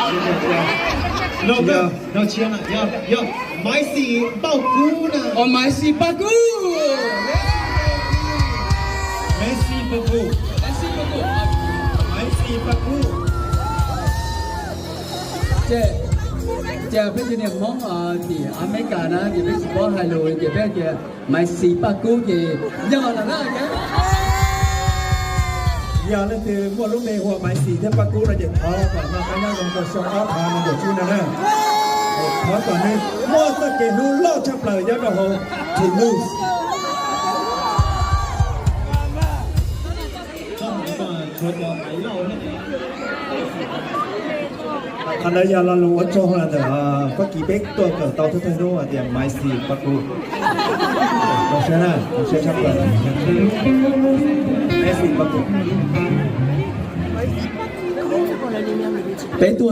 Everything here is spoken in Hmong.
No, no, no, tsis yog, yog, yog Maiv Xis Paj Kub na. Os, Maiv Xis Paj Kub. Maiv Xis Paj Kub. Maiv Xis Paj Kub. Ces, ces peb cov niam Hmoob tim Amelikas na ces peb tsis paub hais lus ces peb tias Maiv Xis Paj Kub ces yog lawm na. Yog leej twg muaj lub npe hu ua Maiv Xis thiab Paj Kub no ces thov kom noj qab nyob zoo rau xyoo ob phav nees nkaum tsib no na. Thov kom nws muaj txoj kev hlub loj tshaj plaws nyob rau hauv Thij Nuj. Qhov ntawd yog lo lus ua tsaug ntawm Fab Kis peb tuaj kawm tau thawj thawj hnub hais tias Maiv Xis Paj Kub. Maiv Xis Paj Kub. Peb tuaj